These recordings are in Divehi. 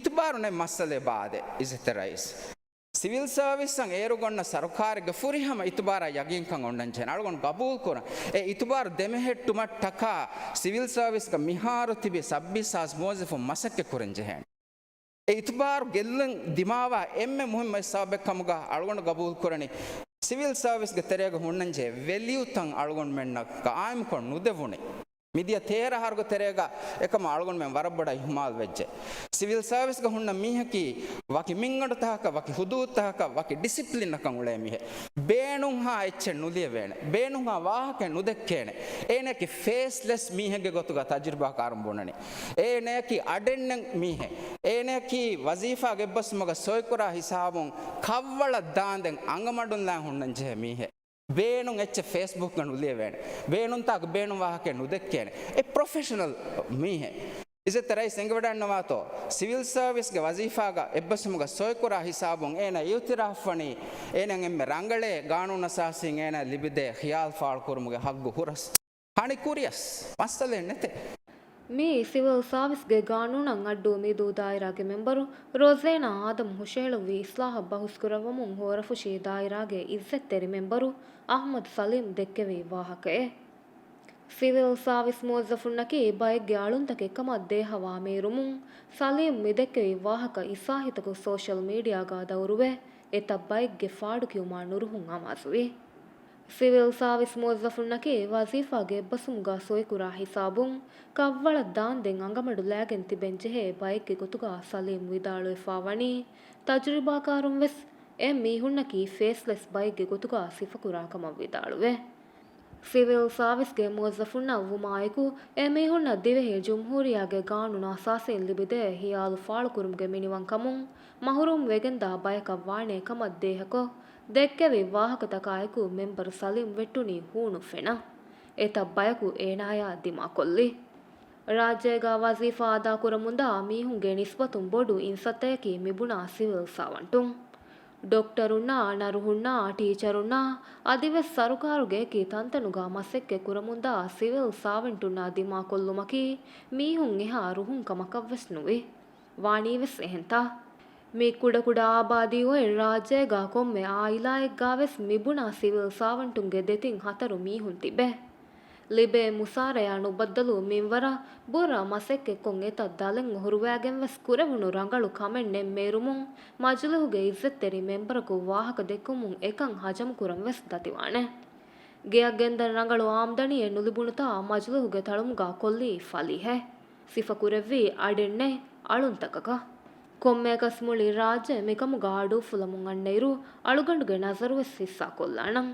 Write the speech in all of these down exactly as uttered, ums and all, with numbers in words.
އިތުބާރު ނެތް މައްސަލައެއް ބާދޭ، އިއްޒަތްތެރި ރައީސް. ސިވިލް ސާވިސްއަށް އޭރު ގޮންނަ ސަރުކާރެއްގެ ފުރިހަމަ އިތުބާރާ ޔަގީންކަން އޮންނަންޖެހޭނެ. އަޅުގަނޑު ގަބޫލުކުރަން. އެ އިތުބާރު ދެމެހެއްޓުމަށްޓަކާ ސިވިލް ސާވިސްގަ މިހާރު ތިބި ސައްބީސް ހާސް މުވައްޒަފުން މަސައްކަތް ކުރަން ޖެހޭނެ. އެ އިތުބާރު ގެއްލުން ދިމާވާ އެންމެ މުހިންމު އެއް ސަބަބެއް ކަމުގަ އަޅުގަނޑު ގަބޫލުކުރަނީ، ސިވިލް ސާވިސްގެ ތެރޭގަ ހުންނަންޖެހޭ ވެލިއުތައް އަޅުގަނޑުމެންނަށް ގާއިމްކޮށް ނުދެވުނީ. މިދިޔަ ތޭރަ އަހަރުގެ ތެރޭގަ އެކަމަށް އަޅުގަނޑުމެން ވަރަށް ބޮޑަށް އިހުމާލު ވެއްޖެ. ސިވިލް ސާވިސްގަ ހުންނަ މީހަކީ ވަކި މިންގަނޑުތަކަކަށް، ވަކި ހުދޫދުތަކަކަށް، ވަކި ޑިސިޕްލިންއަކަށް އުޅޭ މީހެއް. ބޭނުންހާ އެއްޗެއް ނުލިޔެވޭނެ. ބޭނުންހާ ވާހަކައެއް ނުދެއްކޭނެ. އޭނައަކީ ފޭސްލެސް މީހެއްގެ ގޮތުގަ ތަޖުރިބާކާރުން ބުނަނީ. އޭނައަކީ އަޑެއްނެތް މީހެއް. އޭނައަކީ ވަޒީފާގެ އެއްބަސްވުމުގަ ސޮއިކުރާ ހިސާބުން ކަށްވަޅަށް ދާންދެން އަނގަމަޑުންލާ ހުންނަން ޖެހޭ މީހެއް. ބޭނުން އެއްޗެއް ފޭސްބުކްގަ ނުލިޔެވޭނެ. ބޭނުންތާކު ބޭނުން ވާހަކައެއް ނުދެއްކޭނެ. އެ ޕްރޮފެޝަނަލް މީހެއް. އިއްޒަތްތެރި ރައީސް އެނގިވަޑައިންނަވާތޯ، ސިވިލް ސާވިސްގެ ވަޒީފާގަ އެއްބަސްވުމުގަ ސޮއިކުރާ ހިސާބުން އޭނަ އިއުތިރާފްވަނީ، އޭނައަށް އެންމެ ރަނގަޅޭ ގާނޫނު އަސާސީން އޭނަ ލިބިދޭ ޚިޔާލު ފާޅުކުރުމުގެ ހައްގު ހުރަސް. ހަނި ކުރިޔަސް މައްސަލައެއް ނެތޭ. މިއީ ސިވިލް ސާވިސްގެ ގާނޫނަށް އައްޑޫ މިދޫ ދާއިރާގެ މެމްބަރު ރޮޒޭނާ އާދަމް ހުށަހެޅުއްވި އިސްލާހަށް ބަހުސްކުރައްވަމުން ހޯރަފުށީ ދާއިރާގެ އިއްޒަތްތެރި މެމްބަރު އަޙްމަދު ސަލީމް ދެއްކެވި ވާހަކައެއް. ސިވިލް ސާވިސް މުވައްޒަފުންނަކީ ބައެއްގެ އަޅުންތަކެއް ކަމަށް ދޭހަވާ މޭރުމުން، ސަލީމް މިދެއްކެވި ވާހަކަ އިސާހިތަކު ސޯޝަލް މީޑިއާގަ ދައުރުވެ، އެތައް ބައެއްގެ ފާޑުކިޔުމާ ނުރުހުން އަމާޒުވި. ސިވިލް ސާވިސް މުވައްޒަފުންނަކީ ވަޒީފާގެ އެއްބަސްވުމުގަ ސޮއިކުރާ ހިސާބުން، ކަށްވަޅަށް ދާންދެން އަނގަމަޑު ލައިގެން ތިބެން ޖެހޭ ބައެއްގެ ގޮތުގަ ސަލީމް ވިދާޅުވެފާ ވަނީ، ތަޖުރިބާކާރުން ވެސް އެ މީހުންނަކީ ފޭސްލެސް ބައެއްގެ ގޮތުގަ ސިފަކުރާ ކަމަށް ވިދާޅުވެ. ސިވިލް ސާވިސްގެ މުވައްޒަފުންނަށް ވުމާއެކު، އެ މީހުންނަށް ދިވެހި ޖުމްހޫރިއްޔާގެ ގާނޫނު އަސާސީން ލިބިދޭ ހިޔާލު ފާޅުކުރުމުގެ މިނިވަންކަމުން މަހުރޫމް ވެގެންދާ ބަޔަކަށް ވާނޭ ކަމަށް ދޭހަކޮށް، ދެއްކެވި ވާހަކަތަކާއެކު މެމްބަރު ސަލީމް ވެއްޓުނީ ހޫނު ފެނަށް. އެތައް ބަޔަކު އޭނާޔާ ދިމާކޮށްލި. ރާއްޖޭގަ ވަޒީފާ އަދާކުރަމުންދާ މީހުންގެ ނިސްބަތުން ބޮޑު އިންސައްތައަކީ މިބުނާ ސިވިލް ސާވަންޓުން. ޑޮކްޓަރުންނާ، ނަރުހުންނާ، ޓީޗަރުންނާ، އަދިވެސް ސަރުކާރުގެ އެކި ތަންތަނުގަ މަސައްކަތް ކުރަމުންދާ ސިވިލް ސާވަންޓުންނާ ދިމާކޮށްލުމަކީ މީހުން އެހާ ރުހުން ކަމަކަށްވެސް ނުވި. ވާނީވެސް އެހެންތާ؟ މި ކުޑަކުޑަ އާބާދީ އޮތް ރާއްޖޭގަ ކޮންމެ އާއިލާއެއްގަވެސް މިބުނާ ސިވިލް ސާވަންޓުންގެ ދެތިން ހަތަރު މީހުން ތިބޭ. ލިބޭ މުސާރަޔާ ނުބައްދަލު މިންވަރަށް ބުރަ މަސައްކަތްކޮށް އެތައް ދަލެއް އޮހޮރުވާގެންވެސް ކުރެވުނު ރަނގަޅު ކަމެއް ނެތް މޭރުމުން މަޖިލިހުގެ އިއްޒަތްތެރި މެމްބަރަކު ވާހަކަ ދެއްކުމުން އެކަން ހަޖަމުކުރަން ވެސް ދަތިވާނެ. ގެއަށް ގެންދަން ރަނގަޅު އާމްދަނީއެއް ނުލިބުނުތާ މަޖިލިހުގެ ތަޅުމުގަ ކޮށްލީ ފަލީހެއް. ސިފަކުރެއްވީ އަޑެއްނެތް އަޅުންތަކަކަށް. ކޮންމެއަކަސް މުޅި ރާއްޖެ މިކަމުގަ އަޑުއުފުލަމުން އަންނައިރު އަޅުގަނޑުގެ ނަޒަރުވެސް ހިއްސާކޮށްލާނަން.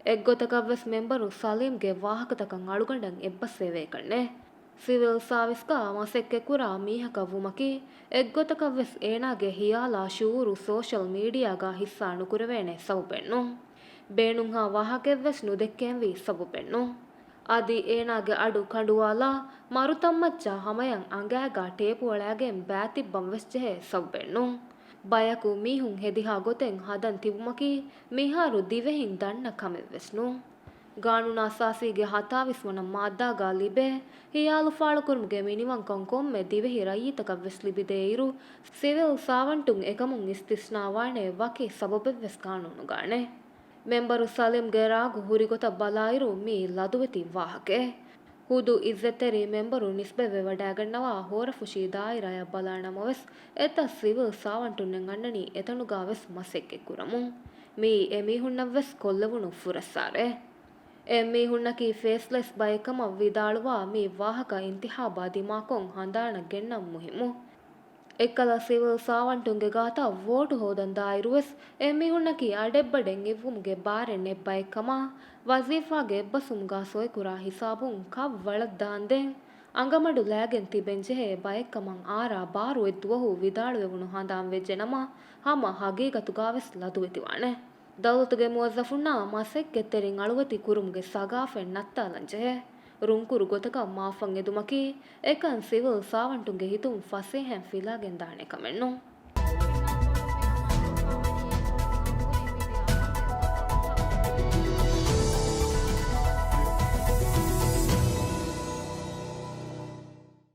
އެއްގޮތަކަށްވެސް މެމްބަރު ސަލީމްގެ ވާހަކަތަކަށް އަޅުގަނޑަށް އެއްބަސްވެވޭކަށްނެތް. ސިވިލް ސާވިސްގަ މަސައްކަތްކުރާ މީހަކަށް ވުމަކީ، އެއްގޮތަކަށްވެސް އޭނާގެ ހިޔާލާ ޝުއޫރު ސޯޝަލް މީޑިއާގަ ހިއްސާ ނުކުރެވޭނެ ސަބަބެއްނޫން. ބޭނުންހާ ވާހަކައެއްވެސް ނުދެއްކޭންވީ ސަބަބެއްނޫން. އަދި އޭނާގެ އަޑު ކަނޑުވާލާ، މަރުތައްމައްޗަށް ހަމަޔަށް އަނގައިގަ ޓޭޕުއަޅައިގެން ބައިތިއްބަންވެސް ޖެހޭ ސަބަބެއްނޫން. ބަޔަކު މީހުން ހެދިހާ ގޮތެއް ހަދަން ތިބުމަކީ، މިހާރު ދިވެހިން ދަންނަ ކަމެއްވެސް ނޫން. ގާނޫނު އަސާސީގެ ހަތާވީސް ވަނަ މާއްދާގަ ލިބޭ، ހިޔާލު ފާޅުކުރުމުގެ މިނިވަންކަން ކޮންމެ ދިވެހި ރައްޔިތަކަށްވެސް ލިބިދޭއިރު، ސިވިލް ސާވަންޓުން އެކަމުން އިސްތިސްނާވާނެ ވަކި ސަބަބެއްވެސް ގާނޫނުގާނެ. މެމްބަރު ސަލީމްގެ ރާގު ހުރިގޮތަށް ބަލާއިރު، މީ ލަދުވެތި ވާހަކައެއް. ހުދު އިއްޒަތްތެރި މެމްބަރު ނިސްބަތްވެވަޑައިގަންނަވާ ހޯރަފުށީ ދާއިރާއަށް ބަލާނަމަވެސް، އެތައް ސިވިލް ސާވަންޓުންނެއް އަންނަނީ އެތަނުގާވެސް މަސައްކަތްކުރަމުން. މިއީ އެމީހުންނަށްވެސް ކޮށްލެވުނު ފުރައްސާރައެއް. އެމީހުންނަކީ ފޭސްލެސް ބައެއްކަމަށް ވިދާޅުވާ މި ވާހަކަ އިންތިހާބާ ދިމާކޮށް ހަނދާނަށް ގެންނަން މުހިއްމު. އެއްކަލަ ސިވިލް ސާވަންޓުންގެ ގާތަށް ވޯޓު ހޯދަން ދާއިރުވެސް، އެމީހުންނަކީ އަޑެއްބަޑެއް އިއްވުމުގެ ބާރެއް ނެތް ބައެއްކަމާ، ވަޒީފާގެ އެއްބަސްވުމުގާ ސޮއިކުރާ ހިސާބުން ކަށް ވަޅަށް ދާންދެން، އަނގަމަޑު ލައިގެން ތިބެންޖެހޭ ބައެއްކަމަށް އާރާ ބާރު އެއްދުވަހު ވިދާޅުވެވުނު ހަނދާން ވެއްޖެނަމަ، ހަމަ ހަގީގަތުގާވެސް ލަދުވެތިވާނެ. ދައުލަތުގެ މުވައްޒަފުންނާ މަސައްކަތްތެރިން އަޅުވެތި ކުރުމުގެ ސަގާފަތް ނައްތާލަންޖެހޭ. ރުންކުރު ގޮތަކަށް މާފަށް އެދުމަކީ، އެކަން ސިވިލް ސާވަންޓުންގެ ހިތުން ފަސޭހައިން ފިލާގެންދާނެ ކަމެއްނޫން.